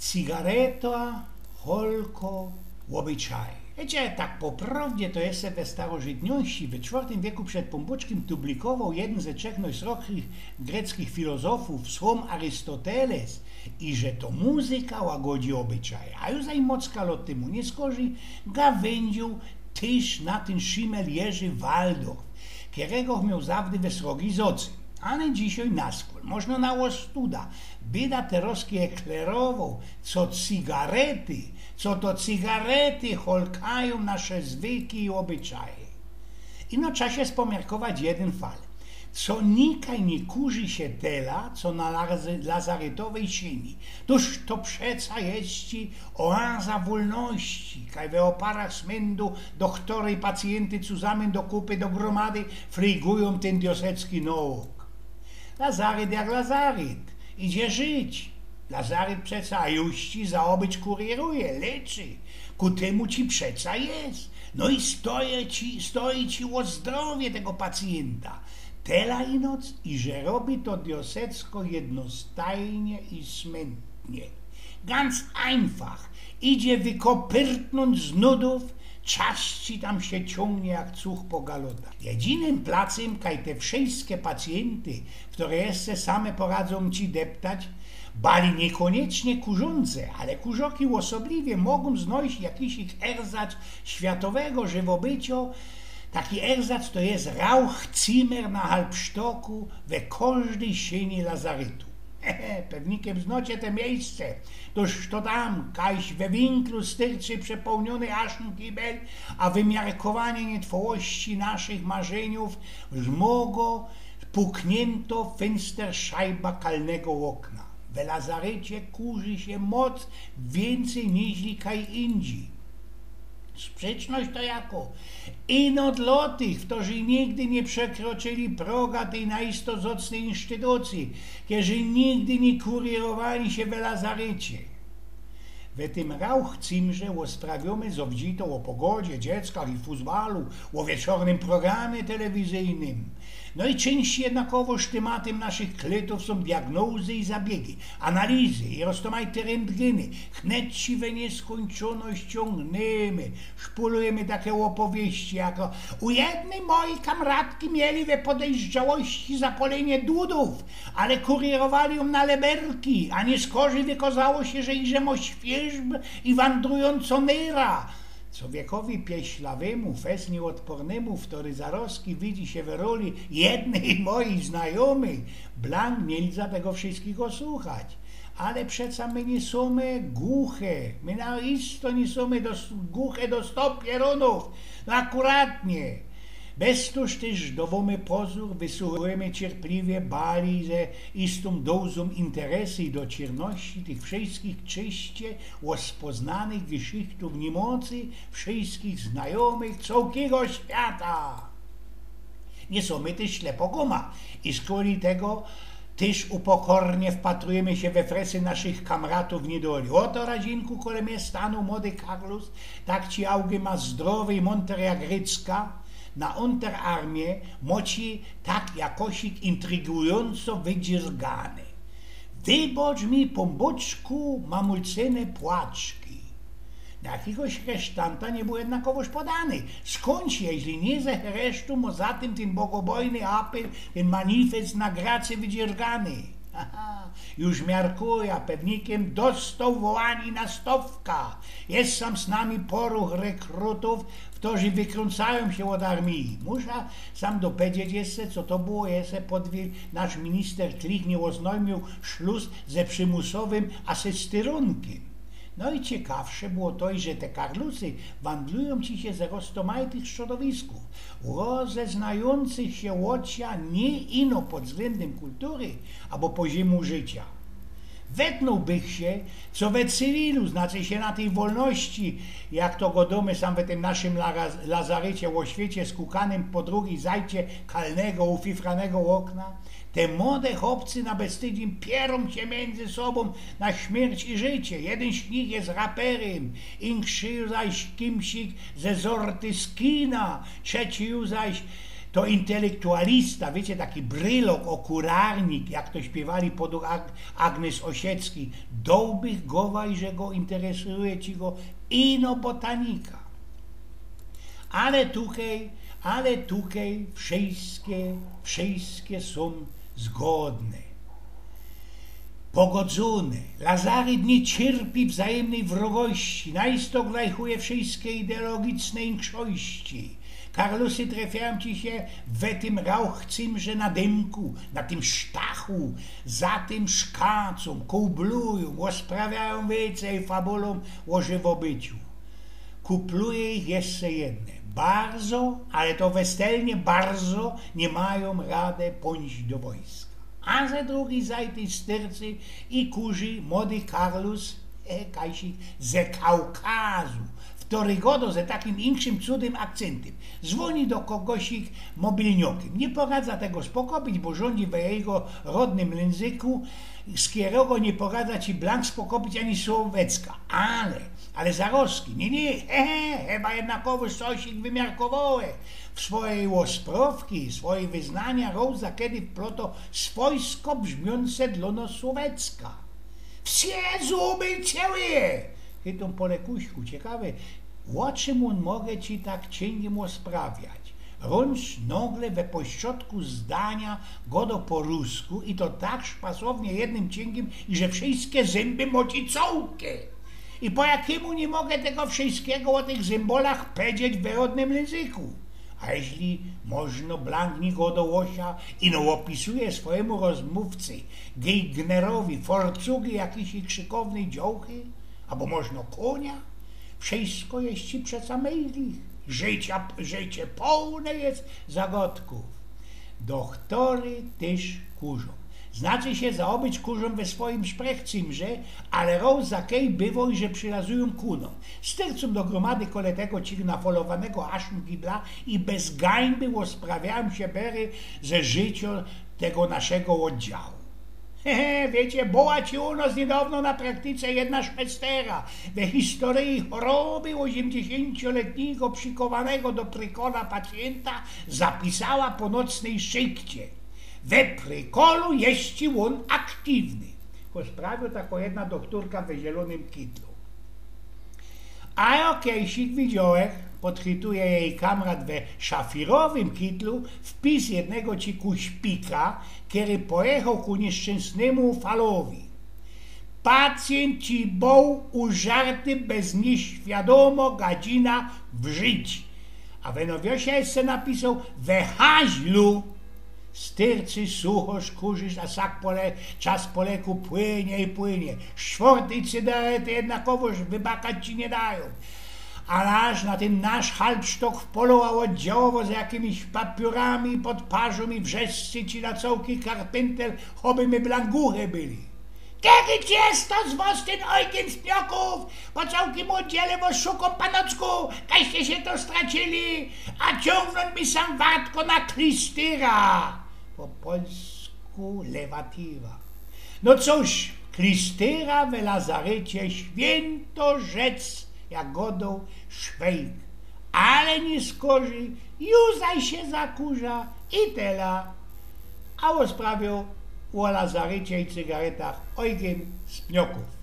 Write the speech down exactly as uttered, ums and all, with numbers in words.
Cygareta, holko, ôbyczaje. Wiycie, tak po prŏwdzie to jeszcze we starożytności, we czwiŏrtym wieku przed Pōnbōczkiym publikowoł jedyn ze trzech nojsrŏdszych greckich filozofōw, słōm Arystoteles, iże to muzyka łagodzi ôbyczaje. A już zaj mocka lŏt tymu niyskorzij gawyndziōł tyż na tyn szimel Jerzy Waldorf, kerego mioł zawdy we srogij zocy. Ale dzisiej na skōl, możno na ôstuda, byda terŏzki eklerowoł, co cygarety, co to cygarety holkajōm nasze zwyki i ôbyczaje. Ino trza sie spomiarkować jedyn fal. Co nikaj niy kurzi sie tela, co na lazy-, lazarytowyj siyni. Tōż to przeca je ci ôaza wolności, kaj we ôparach smyndu dochtory i pacjynty cuzamyn do kupy, do grōmady frygujōm tyn diosecki nołok. Lazaryt jak lazaryt, idzie żyć. Lazaryt przeca juści za ôbycz kurieruje, leczy. Ku tymu ci przeca je. No i stoi ci, stoi ci ô zdrowie tego pacjynta. Tela ino, iże robi to diosecko jednostajnie i smyntnie. Ganz einfach. Idzie wykopyrtnōńć z nudōw, czas ci tam sie ciōngnie jak cuch po galota. Jedynym placym, kaj te wszyjske pacjynty, kere jeszcze same poradzōm ci deptać, bali niykōniecznie kurzące, ale kurzoki ôsobliwie mogōm znojś jakiś ich erzac światowego żywobycio. Taki erzac to je Rauchzimmer na Halbsztoku we kożdyj siyni lazarytu. He, he, pewnikiem znocie te miyjsce. Tōż to tam, kajś we winklu styrczy przepołniōny aszyn kibel, a wymiarkowanie niytrwałości naszych marzyniōw zmogło pukniynto fynsterszajba kalnego ôkna. We lazarycie kurzi sie moc wiyncyj niźli kaj indzij. Sprzeczność to jako? Ino dlŏ tych, kerzy nigdy niy przekroczyli proga tyj nojistotniyjszyj instytucyje, kerzy nigdy niy kurierowali sie we lazarycie. We tym Rauchzimmerze ôsprawiōmy zŏwdzito ô pogodzie, dzieckach i fusbalu, ô wieczornym programie telewizyjnym. No i czynść jednakowoż tymatym naszych klytōw sōm diagnozy i zabiegi, analizy i roztōmajte rentgyny. Hneczi we niyskōńczōność ciōngnymy, szpulujymy take ôpowieści jako: u jednyj mojij kamratki mieli we podejrzałości zapolynie dudōw, ale kurierowali jōm na leberki, a niyskorzij wykozało sie, że iże mŏ świerzb i wandrujōncõ nyrã. Czowiekowi pieślawymu, fest niyôdpornymu, kery zarŏzki widzi sie we roli jednyj mojij znajōmyj, blank niy za tego wszyjskigo słuchać. Ale przeca my niy sōmy guche, my na isto niy sōmy do, guche do stop pierōnōw, no akuratnie. Bez tōż tyż dŏwōmy pozōr, wysuchujymy cierpliwie, bali ze istōm dozōm interesu i docierności tych wszyjskich czyście ôspoznanych geszichtōw niymocy wszyjskich znajōmych cołkigo świata. Niy sōmy tyż ślepŏ guma i skuli tego tyż upokornie wpatrujymy sie we fresy naszych kamratōw niydoli. Ôto razinku kole mie stanōł młody Karlus, tak ci augy ma zdrowy i mōnter jak rycka, na Unterarmie mŏ ci tak jakosik intrygujōnco wydziergane. Wybŏcz mi, Pōnbōczku, mamulcyne płaczki. Na jakigoś resztanta niy bōł jednakowoż podany. Skōndź, jeźli niy ze resztu, mŏ za tym tyn bogobojny apel, tyn manifest na gracy wydziergany. Aha, już miarkuja, pewnikiem dostoł wołanie na stowka. Jest sam z nami poruch rekrutōw, kerzy wykrōncajōm sie ôd armije. Musza sam dopedzieć jeszcze, co to było jeszcze pod wi-, nasz minister Klich niy ôznojmiōł szlus ze przimusowym asystyrunkiym. No i ciekawsze było to, że te Karlusy wandlujōm ci sie ze roztōmajtych strzodowiskōw, rozeznajōncych sie ôd sia niy ino pod wzglyndym kultury abo poziōmu życiŏ. Wetnōłbych sie, co we cywilu, znaczy sie na tyj wolności, jak to godōmy sam we tym naszym la-, lazarycie ô świecie skukanym po drugij zajcie kalnego, ufifranego ôkna, te młode chopcy na beztydziyń pierōm sie miyndzy sobōm na śmierć i życie. Jedyn z nich je raperym, inkszy zaś kimsik ze zorty skina, trzeci zaś to intelektualista, wiycie, taki brylok, okularnik, jak to śpiywali pod Ag-, Agnes Osiecki, dołbych gowaj, że go interesuje ci go ino botanika. Ale tukej, ale tukej wszyjske, wszyjske sōm zgodne. Pogodzōne. Lazaryt niy cierpi wzajymnyj wrogości. Nojstŏk lajchuje wszyjske ideologiczne inkszości. Karlusy trefiajōm ci sie we tym rauchcymrze na dymku, na tym sztachu, za tym szkacōm, kołblujōm, ôsprawiajōm wicy i fabulōm ô żywobyciu. Kupluje ich jeszcze jedne. Bardzo, ale to westelnie bardzo niy majōm rady pōńść do wojska. A ze drugij zajty styrcy i kurzi młody Karlus, e, kajsik ze Kaukazu, wtory godo ze takim inkszym cudym akcyntym. Zwōni do kogosik mobilniokym. Niy poradza tego spokopić, bo rzōndzi we jego rodnym lynzyku, z kerego niy poradza ci blank spokopić ani słowecka. Ale, ale zarozki, niy, niy, he, he, chyba jednakowo cosik wymiarkowołech. W swojej ôsprŏwki, swojej wyznania Rosa kedy wploto swojsko brzmiōnce dlō nŏs słowecka. Wsie zuby cieluje! Chytōm po lekuśku, ciekawe, ô czym ôn może ci tak ciynkim ôsprawiać. Rōncz nogle we pośrodku zdania godo po rusku i to tak szpasownie jednym ciynkim, i że wszyjske zymby mo ci cołke. I po jakimu niy mogę tego wszyjskigo ô tych zymbolach powiedzieć w wyrodnym jynzyku. A jeźli możno blank niy godo ô sia, ino ôpisuje sworymu rozmōwcy, Geignerowi, forcugi jakijś krzykownyj dziołchy, abo możno kōnia, wszyjsko je ci przeca mejlich. Życia, życie połne je zagodkōw. Dochtory tyż kurzōm. Znaczy sie, zaobyć kurzōm we swojim szprechcymrze, ale rŏz za kej bywo, że przylazujōm ku nōm. Styrcōm do grōmady kole tego cigna folowanego aszmgibla i bez gańby ôsprawiajōm sie bery ze życiŏ tego naszego ôddziału. He, he, wiycie, była ci u nŏs niydŏwno na praktyce jedna szwestera. We historyji choroby ôziymdziesiyncio letnigo przikŏwanego do prykola pacyjynta zapisała po nocnyj szykcie: „We prykolu je ôn aktiwny”. Ôsprawiŏ tako jedna dochtōrka we zielōnym kitlu. „A jo, kejsik widziołech”, podchytuje jeji kamrat we szafirowym kitlu wpis jednego ci kuśpika, kery pojechoł ku nieszczynsnymu falowi. „Pacyjynt ci bōł użarty bez niyświadōmo gadzina w życi”. A we nowiosie jeszcze napisoł: „We haźlu”. Styrcy suchosz, kurzysz, a sak pole-, czas poleku płynie i płynie. Sztwŏrtyj cygarety jednakowoż wybakać ci niy dajōm. A nasz, na tyn nasz halbsztok wpoloła ôddziałowo za jakimś papiōrami pod parzōm i wrzeszczy ci na cołki karpyntel, choby my blanguchy byli. „Kedy ci je to z wŏs tyn Eugyn Spniokōw? Po cołkim ôddziele wŏs szukōm, panocku, kajście sie to stracili, a ciōngnōm mi sam wartko na klistyra”. Po polsku lewatywa. No cōż, klistyra we lazarycie świynto rzecz, jak godoł szwejk. Ale niy skorzij, ju zaś sie zakurza i tela. A ôsprawiŏ ô lazarycie i cygaretach Eugyn Spniokōw.